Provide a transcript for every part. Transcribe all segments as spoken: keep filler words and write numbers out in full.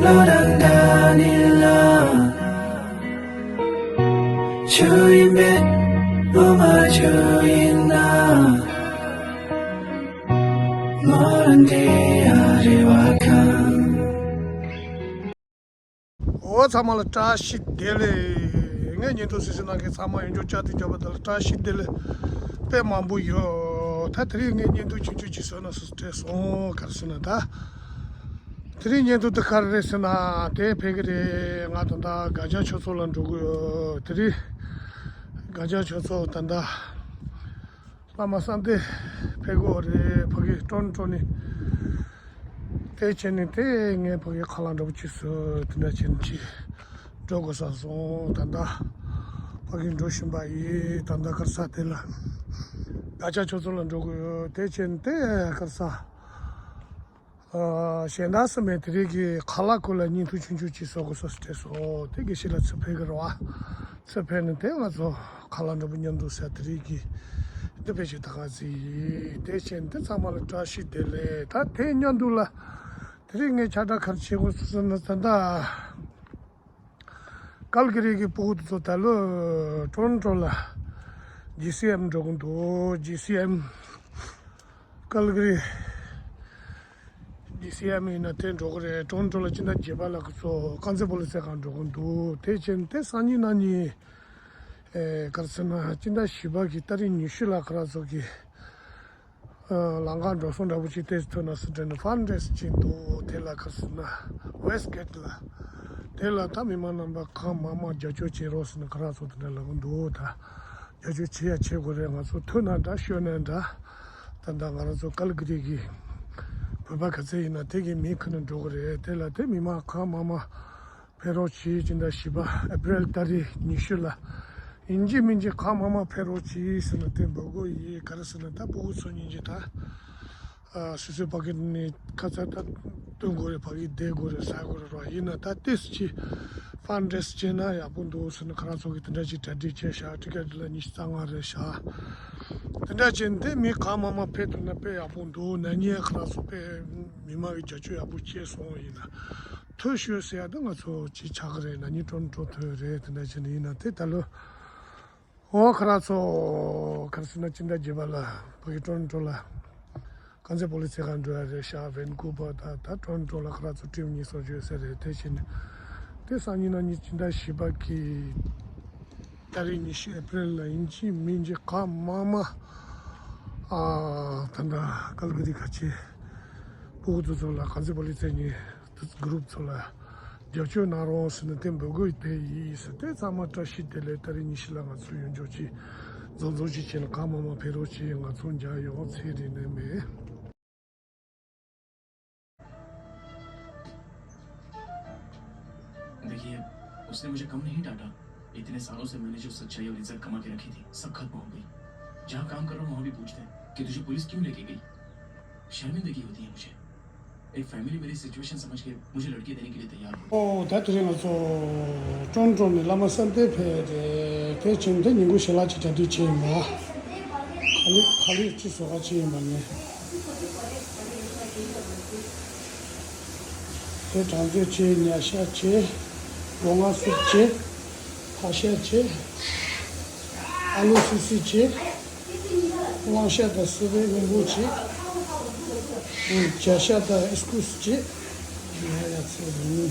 ལོ་དང་ཟླ་ནི་ལ། ཆུ་ཡིན་པས་ལོ་མ་ཆུ་ཡིན་ན། ལོ་རང་དེ་ཡ་རེ་བ་ཁང་། འོ་ཚང་མ་ལ་བཀྲ་ཤིས་བདེ་ལེགས། ངའི་བརྙན་ཐུང་གཟིགས་གཟིགས་གནང་མཁན་ཚང་མ་ཡོངས་རྫོགས་བཅར་དུ་བཅར་བ་དང་བཀྲ་ཤིས་བདེ་ལེགས་དཔེ་མང་པོ་ཡོད། ད་དེ་རིང་ངའི་བརྙན་ཐུང་ཆུང་ཆུང་ཅིག་བཟོས་ན་སུ་སྤྲད་སོང་ག་རེ་ཟེར་ན་ད། དེ་རིང་བརྙན་ཐུང་དེ་ག་རེ་རེད་ཟེར་ན་དེ་ཕེབས་ཀྱི་རེད། ང་ད་ལྟ་དགའ་ལྕག་ཆོས་ཚོགས་ལ་འགྲོ་གི་ཡོད། དེ་རིང་དགའ་ལྕག་ཆོས་ཚོགས་ད་ལྟ། བླ་མ་གསང་བདེ་ཕེབས་ཀྱི་ཡོད་རེད། ཕ་གི་ཀྲོན་ཀྲོ་ནས། དེ་བྱས་ནས་དེ་ངས་ཕ་གི་ཁ་ལག་འདྲ་པོ་ཅིག་བཟོས་དེ་འདྲ་བྱས་ནས་ཅིག་འགྲོ་དགོས་ས་སོང་། ད་ལྟ་ཕ་གི་འགྲོ་བཞིན་པ་ཡིན། ད་ལྟ་ག་རེ་ཟེར་དེ་ལ་དགའ་ལྕག་ཆོས་ཚོགས་ལ་འགྲོ་དགོས་ཡོད། དེ་བྱས་ནས་དེ་ག་རེ་ཟེར། ཨ། གཞན་དག་སེམས་མེད་དེ་རིང་གི་ཁ་ལག་སྐོར་ལ་བརྙན་ཐུང་ཆུང་ཆུང་ཅིག་བཟོ་དགོས་སོ་སོ་སྤྲད་སོང་། དེ་དགེ་བཤེས་ལགས་ཚུར་ཕེབས་ཀྱི་རེད་བ། ཚུར་ཕེབས་ནས་དེ་ང་ཚོ་ཁ་ལག་འདྲ་པོ་མཉམ་དུ་ཟ། དེ་རིང་གི་འདི་ཕལ་ཆེར་ད་ག་ཟིག་ཡིན། དེ་བྱས་ནས་དེ་ཚང་མ་ལ་བཀྲ་ཤིས་བདེ་ལེགས། ད་དེ་མཉམ་དུ་ལ་དེ་རིང་ངས་ཁྱབ་བསྒྲགས་ག་རེ་བྱེད་དགོས་སོ་སོ་ན་ད་ལྟ། ཀལ་གི་རི་གི་སྤུ་གུ་དེ་ཚོ་ད་ལོ་ཀྲོན་ཀྲོ་ལ་ཇི་སི་ཨེམ་འགྲོ་གི་འདུག་ཇི་སི་ཨེམ། ཀལ་གི་རི་ཇི་སི་ཨེམ་ཡིན་ན་དེ་འགྲོ་གི་རེད། ཀྲོན་ཀྲོ་ལ་སྤྱི་ཟླ་བརྒྱད་པ་ལ་ཁོ་ཚོ་རྐང་རྩེད་སྤོ་ལོ་རྩེད་གར་འགྲོ་གི་འདུག་དེ་བྱས་ནས་དེ་སང་ཉིན་གནངས་ཉིན། ཨེ། ག་རེ་ཟེར་ན་སྤྱི་ཟླ་བཞི་པ་གི་ཏ་རིག་ཉི་ཤུ་ལ་ཁོ་རང་ཚོ་གི་ཨ། ལམ་ཁ་འགྲོ་སོང་འདྲ་པོ་ཅིག་ཏོག་ཙམ་ཐོན་ན་ཟེར་དྲན་ནས་ཕན་རེ་སི་བྱས་འདུག་དེ་ལ་ག་རེ་ཟེར་ན་ཝེསྟ་གེཊ་ལ། དེ་ལ་ད་མི་མང་རྣམ་པ་གང་མང་མང་རྒྱབ་སྐྱོར་བྱེད་རོགས་ཟེར་ནས་ཁོ་རང་ཚོ་དེ་འདྲ་ལབ་ཀྱི་འདུག་ད་རྒྱབ་སྐྱོར་བྱེད་ཡ་བྱེད་དགོས་རེད། ང་ཚོ་ཐུབ་ན་འདྲ་ཤོར་ན་འདྲ། ད་ལྟ་ང་རང་ཚོ་ཀལ་གི་རི་གི་བོད་པ་ག་ཚད་ཡིན་ན་དེ་གི་མི་ཁོ་ན་འགྲོ་གི་རེད། དེ་ལ་དེ་མི་མང་གང་མང་མང་ཕེབས་རོགས་གྱིས། སྤྱི་ཟླ་བཞི་པ་ཨེ་པ་རིལ་ཏ་རིག་ཉི་ཤུ་ལ་ཡིན་གཅིག་མིན་གཅིག་གང་མང་མང་ཕེབས་རོགས་གྱིས་ཟེར་ནས་དེ་འབོད་སྐུལ་ཡིན། ག་རེ་ཟེར་ན་ད་སྤུ་གུ་ཚོ་སྙིང་རྗེ་ད། ཨ། སོ་སོའི་ཕ་གི་ནས་ཁ་ཚ་ད་སྟོན་དགོས་རེད། ཕ་གི་བསྡད་དགོས་རེད། ཟ་དགོས་རེད་རོ། ཡིན་ན་ད་ཏོག་ཙམ་ཅིག་ཕན་རེ་སི་བྱས་ན་ཡག་པོ་འདུག་ཟེར་ནས་ཁོ་རང་ཚོ་གིས་དེ་འདྲ་ཅིག་གྲ་སྒྲིག་བྱས་ཤག་ཊི་ཀེ་ཊི་ལ་ཉི་ཤུ་རྩ་ལྔ་རེ་བཞག་དེ་འདྲ་བྱས་ནས་དེ་མི་གང་མང་མང་ཕེབས་ཐུབ་ན་དཔེ་ཡག་པོ་འདུག་ན་ནིང་ཁོ་རང་ཚོ་དཔེ་མི་མང་གི་རྒྱབ་སྐྱོར་ཡག་པོ་བྱས་སོང་། ཡིན་ན། ཐོས་ཤོད་ཟེར་ཡ་དེ་ང་ཚོ་ཅིག་ཆགས་ཀྱི་རེད། ན་ནིང་ཀྲོན་ཀྲོ་ཐོས་རེད། དེ་འདྲ་བྱས་ནས་ཡིན་ན་དེ་ད་ལོ་འོ་ཁོ་རང་ཚོ་ག་རེ་ཟེར་ན་སྤྱི་ཟླ་བརྒྱད་པ་ལ་ཕ་གི་ཀྲོན་ཀྲོ་ལ་རྐང་རྩེད་སྤོ་ལོ་རྩེད་གར་འགྲོ་ཡ་རེད་ཤག་ཝན་ཀུ་བར་དང་ད་ཀྲོན་ཀྲོ་ལ་ཁོ་རང་ཚོ་ཊིམ་གཉིས་སོ་བཅོས་ཟེར་རེད། དེ་བྱས་ནས་དེ་སང་ཉིན་གནངས་ཉིན་སྤྱི་ཟླ་བཞི་པ་གི་ཏ་རིག་ཉི་ཤུ་ཨེ་པ་རིལ་ལ་ཡིན་གཅིག་མིན་གཅིག་གང་མང་མང་ཨ་ད་ལྟ་ཀལ་གི་རི་ཁ་ཆེ་སྤུ་གུ་ཚོ་ཚོ་ལ་རྐང་རྩེད་སྤོ་ལོ་རྩེད་མཁན་དེ་གུ་རུབ་ཚོ་ལ་རྒྱབ་སྐྱོར་གནང་རོགས་ཟེར་ནས་དེ་འབོད་སྐུལ་དེ་ཡིན་ཟེར། དེ་ཚང་མ་བཀྲ་ཤིས་བདེ་ལེགས། ཏ་རིག་ཉི་ཤུ་ལ་ང་ཚོ་ཡོང་ཆོག་ཅིག་འཛོམས་འཛོམས་ཅིག་བྱས་ནས་གང་མང་མང་ཕེབས་རོགས་བྱེད། ང་ཚོ་མཇལ་ཡོང་ཚེ་རིང་ནས་མེད། देखिए, उसने मुझे कम नहीं डांटा। इतने सालों से मैंने जो सच्चाई और इज्जत कमा के रखी थी, सब खत्म हो गई। जहाँ काम कर रहा हूँ, वहाँ भी पूछते हैं कि तुझे पुलिस क्यों लेके गई? शर्मिंदगी होती है मुझे। एक फैमिली मेरी सिचुएशन समझ के मुझे लड़की देने के लिए तैयार हुई। ཨོ། ད་དེ་རིང་ང་ཚོ་ཀྲོན་ཀྲོ་ནས་བླ་མ་གསང་བདེ་ཕེབས་རེད། དེ་བྱས་ནས་ཉིན་གུང་ཞལ་ལག་ཅིག་གྲ་སྒྲིག་བྱས་ཡིན་པ། ཁ་ལག་ཁ་ལག་ཅིག་བཟོ་ག་བྱས་ཡིན་པ་ནས། དེ་སྦྲང་རྩི་བྱས། ཉ་ཤ་བྱས། སྒོ་ང་སུབ་བྱས། ཕག་ཤ་བྱས། ཨ་ལུ་སི་སི་བྱས། དབང་ཤ་དང་སི་པན་སྔོན་པོ་བྱས། བྱ་ཤ་དང་ཨིས་ཀུས་བྱས། ང་ཡ་ཚེ་རིང་།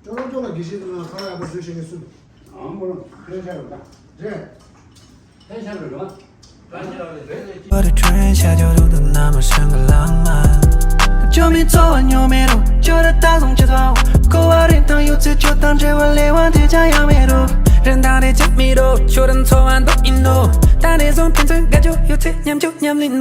ཅོ་ལགས་ཅོ་ལགས་དགེ་བཤེས་དེ་ལ་ཁ་ལག་ཡག་པོ་བཟོས་བཞག་ངས་སུ། ཨང་མོ་ལ་ཕན་ཆ་རུ་ད། རེད། ཕན་ཆ་རུ་རེད་བ། 我的春夏就读的那么深刻浪漫，就没错，有没路，就得打从起头。过往人都有次就当这我来往的家样没路，人当的真没路，就能错完都一路，但那种天真感觉有次念就念里路。